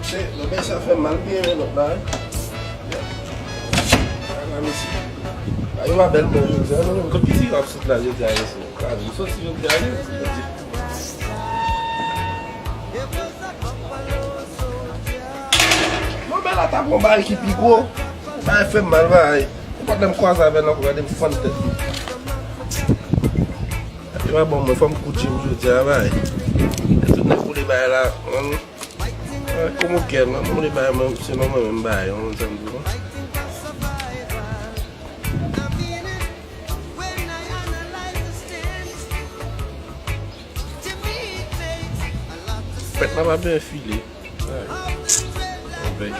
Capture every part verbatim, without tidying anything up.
Lòt mesye a fè mal, byen men lòt la, wi. Ala mesye. A, yo pa bèl mwen jodi a, non. Kot ki ti w ap sot la jodi a, mesye? Ka di m soti jodi a, wi. Non, men la ta pran bagay ki pi gwo. Bagay fè m mal, bagay. Ou pa t lè m kwaze avè l ankò, gade m fann tèt li. Li pa bon, mwen, fò m kout je m jodi a, bay. Tout nèg boule bay la, man. Kòm ou kè, man, boule bay mwen, se non mwen menm bay, ou konn sa m di w. Pèt la pa byen file. Ay. Anben.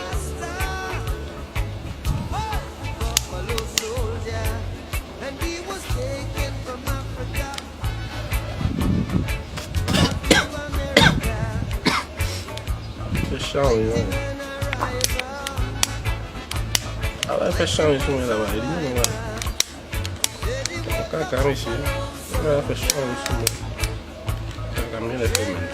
Fè chari, wi. A, fè chari sou mwen la, wi. Li menm, wi. Kaka, mesye. Fè chari sou mwen. Kaka, m genlè fè menm.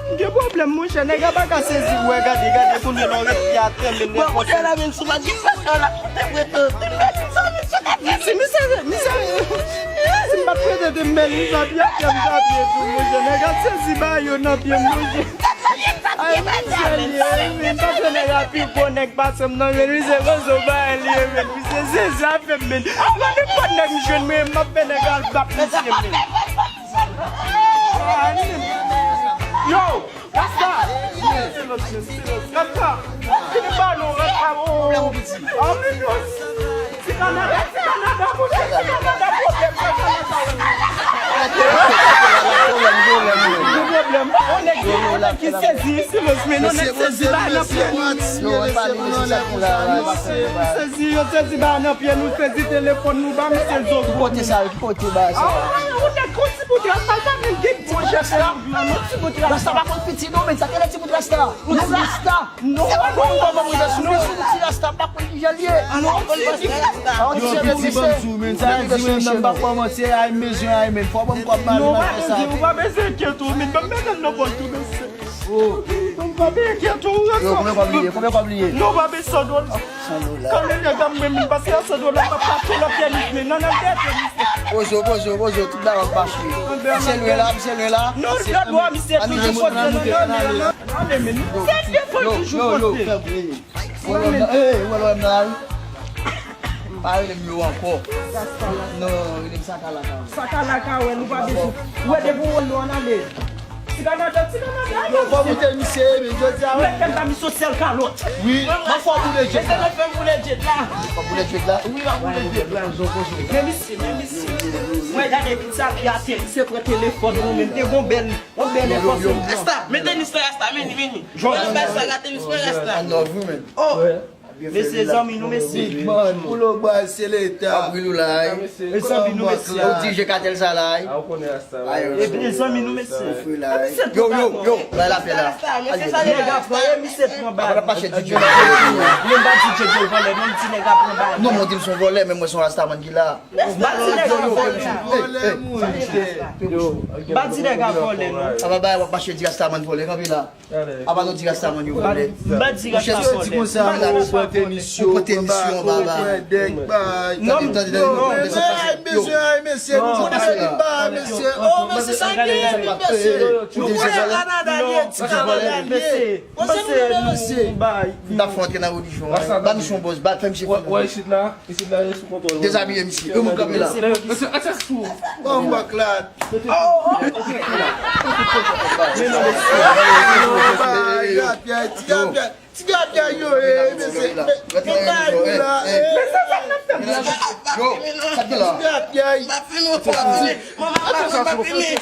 M gen pwoblèm, monchè. Nèg la pa ka sezi. Wè, gade, gade, kounye la, w ret pi atè, men. Bon, kounye la, menm si w pa gen sa, la, te prete. Si misye, misye, si m pa t prete de men, li sa pi atè, m sa pi tou, monchè. Nèg la sezi ba yo nan pye, monchè. Ay, misye, li, ay, men, paske nèg la pi gwo nèg pase m nan, men, misye, rezo ba li, men, misye, sezi a fè m, men. Mwen nenpòt nèg m jwenn mwen, m ap fè nèg al bat misye, men. Yo, Rasta! Rasta! Fini ba nou, Rasta, oh. Oh, men, yo, ti Kanada, ti Kanada, monchè, ti Kanada, pwoblèm, ti Kanada. Gen pwoblèm. On nèg, on nèg ki sezi, silans, men on nèg sezi ba nan pye nou. Yo, on nèg sezi, yo sezi ba nan pye nou, sezi telefòn nou, ba misye zo. Ki kote sa, ki kote ba sa? Ah, on nèg konn ti bout rasta, pa menm gen pwojè sa. Rasta pa konn piti non, men sa ki lè ti bout rasta. Non, rasta. Non, non, non, non, non, non. Sou ti rasta, pa konn ki jan l ye. Ah, non, ti rasta. Yo, piti, ban m sou, men sa di mwen menm pa kòmanse, ay, m bezwen, ay, men fò ban m kòb mari m al fè sa. Non, ou pa bezwen enkyete w, men ban m mete l nan pòch tou, mesye. Oh. Ou pa bezwen enkyete w, yo, konbyen kòb li ye? Konbyen kòb li ye? Non, pa bezwen san dola. San dola. Kale nèg a mwen menm, paske a san dola, m ap pase nan pye misye, nan, nan tèt misye. Poze w, poze w, poze w, tout bagay ap mache. Misye lwen la, misye lwen la. Non, gad bò, misye toujou poze nan, nan, nan, nan. Ale, men, se de fwa toujou poze. Ou wè lè m nan, eh, ou wè lè m nan la, wi. Pa rele m yo ankò. Non, rele m Sakalaka. Sakalaka, wè, nou pa bezwen. Ou wè, depi ou wè nou ann ale. Ti Kanada, ti Kanada, yo. Fò moute misye, men jodi a, wè. Mete m pa misye sèl kalòt. Wi, mwen fò boule djèt la. Fò boule djèt la. Wi, pa boule djèt la. Men misye, men misye. Mwen gade tout sa ki atè, misye pran telefòn nou, men te gon bèl. Yon bèl enfòsyon. Rasta, men tenis la, Rasta, men li, men li. Mwen bay sa, gate tenis mwen, Rasta. I love you, man. Oh. Mesye, zanmi nou, mesye. Big man, Pulo Boy, se leta. Abri nou la, wi. E zanmi nou, mesye. Ou dirije katèl sa la, wi. E zanmi nou, mesye. Yo, yo, yo, bay la fè la. Nèg ap pran, e misye pran bal. Apa pa chè DJ. Mwen pa DJ vòlè, mwen di nèg ap pran bal. Non, mwen di m se yon vòlè, men mwen se yon rastaman ki la. Ba ti nèg a vòlè. Ba ti nèg a vòlè, non. Apa bay w ap mache di rastaman vòlè, kanpe la. Apa nou di rastaman yo vòlè. Ba di rastaman vòlè. Ou pran tenis yo, ou pran baba. Non, non, non. Ay, mesye, ay, mesye, nou konnen sa ki ba, mesye. Oh, mesye, sa ki mesye. Nou konnen Kanada li ye, ti Kanada li ye. Mesye, mesye. M ta fè antre nan relijyon. Ba misye yon bòs, ba fè misye fini. Wè isit la. Isit la, yo sou kontwòl. Dezabiye misye. Yo moun kanpe la. Mesye, atè sou. Bòmbòklad. Oh, oh, oh. Men non, mesye. Ti gapyay, ti gapyay, ti gapyay, yo, eh, mesye. Men, men, men, yo la, eh. Mesye, sa n ap fè la? Yo, sa k gen la? Ti gapyay. Manman, manman, manman, manman.